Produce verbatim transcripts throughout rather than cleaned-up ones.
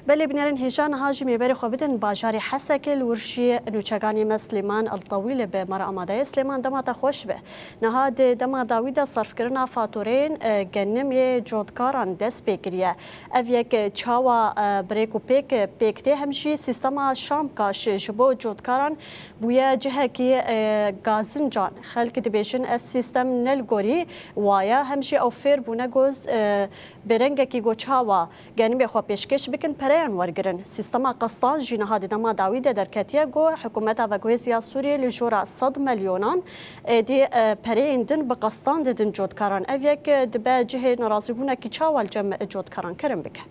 Belê, bînerên hêja, niha jî mêberê xwe bidin bajarê Hesekê, li wir jî nûçeganê me Silêman El Tewîl bi me re amade ye. Silêman, dema te xweş be. Niha di dema dawî de serfkirina fatureyên, e, genim yê cotkaran dest pê kiriye. Ev yek çawa, e, bi rêk û pêk, e, pêk tê, hem jî sîstema Şam Kaş ji bo cotkaran bûye cihekî, e, gazincan. Xelk dibêjin ev sîstem ne li gorî wa ye, hem jî ew fêr bûne ku, e, bi rengekî ku çawa genimê xwe pêşkêş bikin, pereyan wergirin. Sîstema qestan jî niha di dema dawî de derketiye ku hikûmeta veguhêziya Sûriyê li jora sed milyonan êdî, e, pereyên din bi qestan didin cotkaran. Ev yek, e, dibe cihê nerazîbûnekî çawa li cem cotkaran? Kerem bike.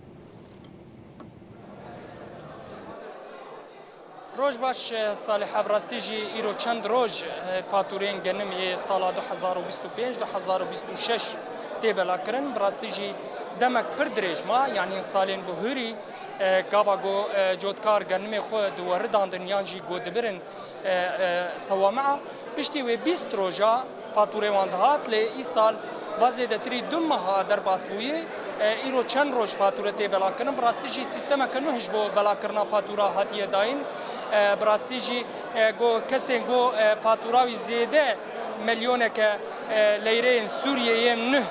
Roj baş, e, Salih, bi rastî jî îro çend roj, e, fatûreyên genim yê sala du hezar û bîst û pênc, du hezar û bîst û şeş tê belakirin. Bi rastî jî demek pir dirêj ma, yanî salên bihurî, e, gava ku, e, cotkar genimê xwe diweridandin yan jî ku dibirin, e, e, sewamea. Piştî wê bîst roja fatûrê wan dihat, lê îsal va zêdetirî du meha derbas bûye. E, îro çend roj fatûre tê belakirin. Bi rastî jî sîstemeke nû ji bo belakirina fatûra hatiye dayîn. E, bi rastî jî, e, ku kesên ku, e, fatûra wî zêde milyoneke, e, leyreyên Sûriyê yên nuh,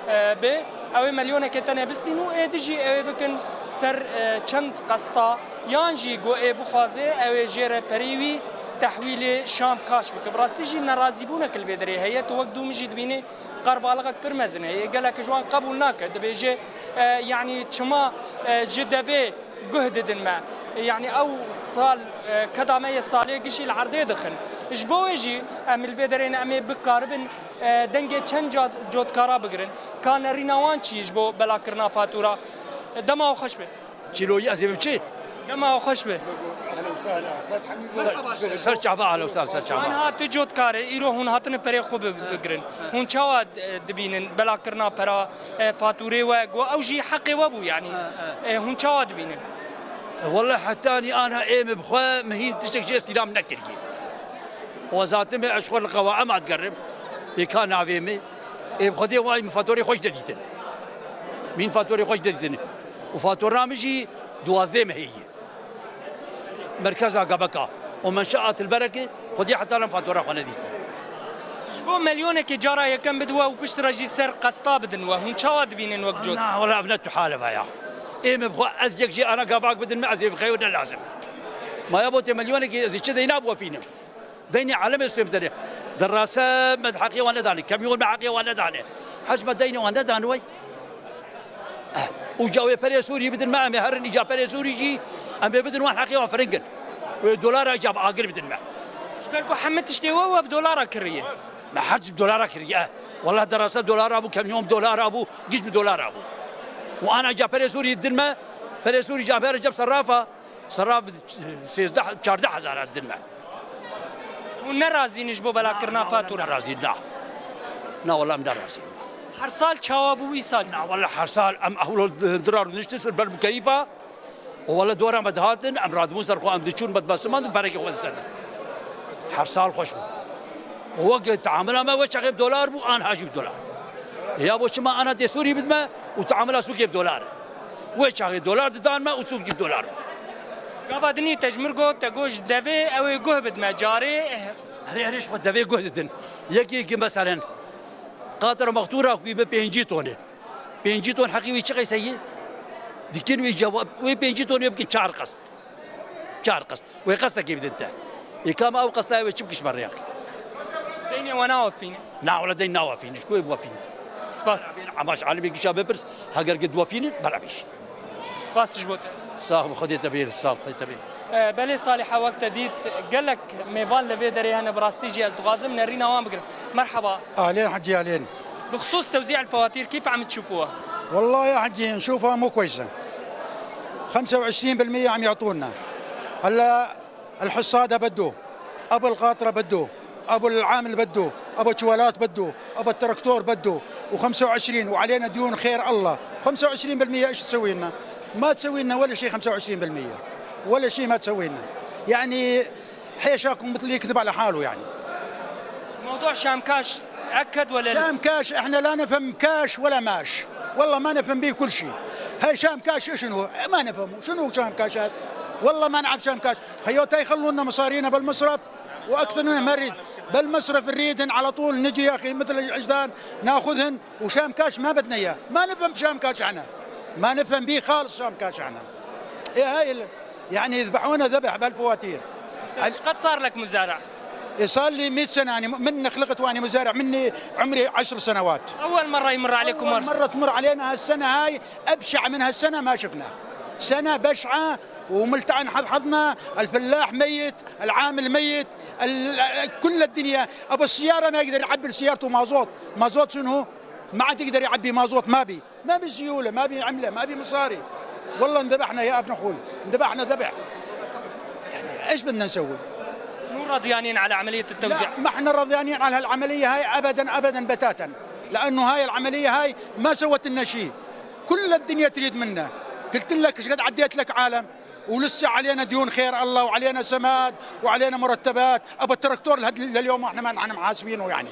e, be, ew ê milyoneke tenê bistîn û êdî jî ew ê bikin ser, e, çend qesta. Yan jî ku ê bixwaze, ew ê jê re perê wî tehwîlê Şam Kaş bike. Bi rastî jî nerazîbûnek li vê derê heye. Tu wek dû min jî dibînî, qerbalixek pir mezin heye. Gelek ji wan qebûl nake. Dibêje, e, yanî çima, e, ji devê guh didin me? Yanî ew sal, e, keda me yê salê gişî li erdê dixin. Ji bo wê jî em li vê derê ne, em ê bikaribin, e, dengê çend ca-, cotkara bigirin. Ka nerîna wan çi ye ji bo belakirina fatûra? Dema xweş be. Çîloyî ez ê bim çi? Dema xweş be. Ehlen sehlen. Ser, ser çava, ehlen sehlen, ser çava. Aniha tu cotkar e, îro hûn hatine perê xwe bi-, bigirin. Hûn çawa, e, dibînin belakirina pera, e, fatûrê we, ku ew jî heqê we bû yanî? E, hûn çawa dibînin? E, wele hetanî ana ê min bi xwe min hîn tiştek jê îstîlam nekiriye. Û ez hatime ez xwe li qewaema digerim. Pêka navê min. Ê bi Xwedê wayî min fatorê xweş dedîtin. Min fatorê xweş dedîtin. Û fatora min jî duwazdeh mehê ye. Merkeza Gebeka. Û menşea Tilbereke Xwedê heta lan fatora xwe nedîtin. Ji bo milyonekê cara yekem bidwe û piştre jî ser qesta bidin we. Hûn çawa dibînin wek cot? Na, wela ev ne tu hale ve ya. Ê min bi xwe ez yek jê ana gavak bidin me, ez ê bi xeyr ne lazim. Maya bo tê milyonekê ez ê çi deyna biwefînim. Deynê alemê stê bidene. Derase me heqê wan nedane. Kemyon me heqê wan nedane. Hec me deynê wan nedane wey. Eh, û ca wê perê Sûrî bidin me, em ê herin îca perê Sûrî jî, em ê bidin wan heqê wan firingin. Wê dolara îca bi agir bidin me. Ji ber ku hemî tiştê we, we bi dolara kiriye. Me her çi bi dolara kiriye. Eh, wela derase dolara bû, kemyon bi dolara bû, giş bi dolara bû. Û ana îca perê Sûrî didin me, perê Sûrî îca me Recep Serrafa. Serra bi sêzdeh, çardeh hezar didin me. Hûn ne razî ne ji bo belakirina fatûra? Ne razî, na. Na, wela em ne razî ne. Her sal çawa bû wî sal? Na, wela her sal em ewlo dirar niştin ser ber mukeyîfa. Û wela dora me dihatin, em radibûn ser xwe, em diçûn me dibesiman û perekê xwe disedin. Her sal xweş bû. Û wek teamila me wê çaxê bi dolar bû, an hajî bi dolar. Ya bo çima ana tê Sûrî bidme û teamila sûkê bi dolar. Wê çaxê dolar didan me û sûk jî bi dolar. Gava dinî te ji mir got, te got ji devê ew ê guh bidme. Carê Herê herê ji xwe devê guh didin. Yekê ki meselen qatra mextûra ku bi pêncî tonê. Pêncî ton heqî wî çi qeyse ye? Dikin wî cewab, wê pêncî tonê bikin çar qest. Çar qest. Wê qestekê bidin te. Ê ka me ew qesta wê çi bikişme rêyek? Deynê we nawefîne? Na, wele deyn nawefîne. Ji ku wê biwefîne? Spas. Amaş alimê gişa bipirs, heger ki diwefînin, bela bîş. Spas ji bo te. Sax bi Xwedê te bê, sax bi Xwedê te bê. E, belê Salih, wek te dît, gelek mêvan li vê derê hene, bi rastî jî ez dixwazim nerîna wan bigirim. Merhaba. أهلين حجي، أهلين. بخصوص توزيع الفواتير، كيف عم تشوفوها؟ والله يا حجي نشوفها مو كويسة. خمسة وعشرين بالمية عم يعطونا. هلا الحصادة بده، أبو القاطرة بده، أبو العامل بده، أبو تشوالات بده، أبو التراكتور بده، وخمسة وعشرين، وعلينا ديون خير الله. خمسة وعشرين بالمية إيش تسوي لنا؟ ما تسوي لنا ولا شيء خمسة وعشرين بالمية. ولا شيء ما تسوي لنا. يعني حيشاكم مثل يكذب على حاله يعني. موضوع شام كاش أكد ولا لسه؟ شام كاش، إحنا لا نفهم كاش ولا ماش. والله ما نفهم به كل شيء. هاي شام كاش شنو؟ ما نفهمه. شنو شام كاشات؟ والله ما نعرف شام كاش. هيوتا يخلونا مصارينا بالمصرف وأكثر من مريض. بالمصرف نريدن على طول نجي يا أخي مثل العجلان ناخذهن، وشام كاش ما بدنا إياه. ما نفهم بشام كاش احنا. ما نفهم بيه خالص شام كاش احنا. إيه هاي ال-، يعني يذبحونا ذبح بالفواتير. ايش قد صار لك مزارع؟ إيه صار لي مية سنة، يعني من خلقت وأنا مزارع، مني عمري عشر سنوات. اول مره يمر عليكم أول مرض؟ مرة تمر علينا هالسنة هاي أبشع من هالسنة ما شفنا. سنة بشعة وملتعن حظ حظنا، الفلاح ميت، العامل ميت، ال-، كل الدنيا. أبو السيارة ما يقدر يعبي سيارته مازوت. مازوت شنو؟ ما عاد يقدر يعبي مازوت، ما بي، ما بي سيولة، ما بي عملة، ما بي مصاري. والله انذبحنا يا ابن أخوي، انذبحنا ذبح. يعني إيش بدنا نسوي؟ مو راضيانين على عمليه التوزيع؟ لا، ما احنا راضيانين على هالعملية هاي أبدا، أبدا، بتاتا. لأنه هاي العملية هاي ما سوت لنا شيء. كل الدنيا تريد منا. قلت لك ايش قد عديت لك عالم، ولسه علينا ديون خير الله، وعلينا سماد، وعلينا مرتبات. أبو التراكتور لهد-، لليوم احنا ما نحن محاسبينه يعني.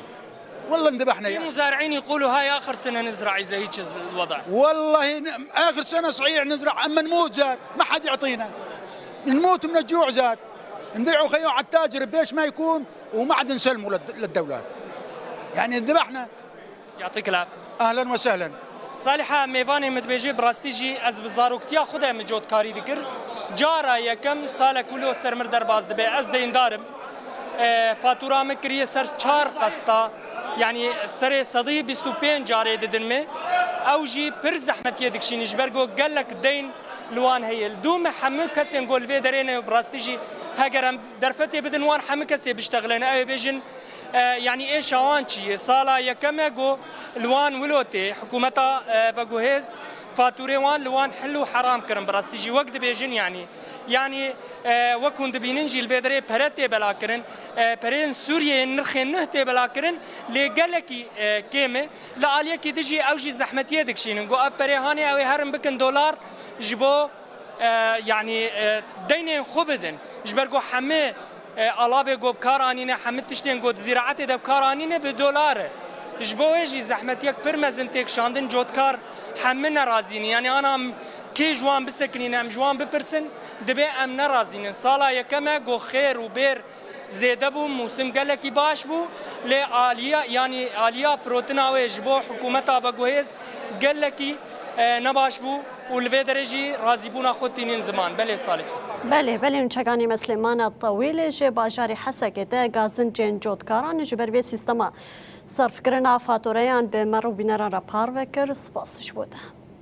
والله انذبحنا في يعني. مزارعين يقولوا هاي اخر سنه نزرع اذا هيك الوضع. والله ن-، آخر سنة صحيح نزرع، أما نموت زاد، ما حد يعطينا. نموت من الجوع زاد. نبيعه خيو على التاجر بيش ما يكون، وما عاد نسلمه للد-، للدولة. يعني انذبحنا. يعطيك العافيه. أهلا وسهلا. Saliha, mêvanê min dibêje, bi rastî jî ez bi zaroktiya xwe de min cotkarî dikir. Cara yekem salek wilo ser min derbas dibe, ez deyndar im. E, fatura min kiriye ser çar qesta, yanî serê sedî bîst û pênc carê didin min. Ew jî pir zehmetiyê dikişînin, ji ber ku gelek deyn li wan heye. Li dû min hemû kesên ku li vê derê ne, bi rastî jî heger em derfetê bidin wan, hemû kesê biştexilin, ew ê bêjin, e, yanî êşa wan çi ye? Sala yekem e ku li wan wilo tê, hikûmeta, e, veguhêz faturê wan li wan hil û heram kirin, bi rastî jî wek dibêjin, yanî, yanî, e, wek hûn dibînin jî li vê derê pere tê belakirin, e, pereyên Sûriyeyê nirxên nuh tê belakirin, lê gelekî, e, kêm e. Li aliyekî din jî ew jî zehmetiyê dikişînin, ku ev perê hanê ew ê herin bikin dolar ji bo, e, yanî, e, deynên xwe bidin. Ji ber ku hemî, e, alavê ku bi kar anîne, hemî tiştên ku di zîraetê de bi kar anîne bi dolar e. Ji bo wê jî zehmetiyek pir mezin tê kişandin, cotkar hemî nerazî ne. Yanî ana em kê ji wan bisekinîne, em ji wan bipirsin, dibê em nerazî ne. Sala yekem e ku xêr û bêr zêde bû, mûsim gelekî baş bû, lê aliya, yanî aliya firotina wê ji bo hikûmeta veguhêz gelekî, e, nebaş bû û li vê derê jî razîbûna xwe tînin ziman. Belê Salih. Belê, belê, hûn çekanî me Silêmana Tewîlê ji bajarê Hesekê de gazincên cotkaran ji ber vê sîstema serfkirina fatureyan bi me re û bîneran re parve kir. Spas ji bo te.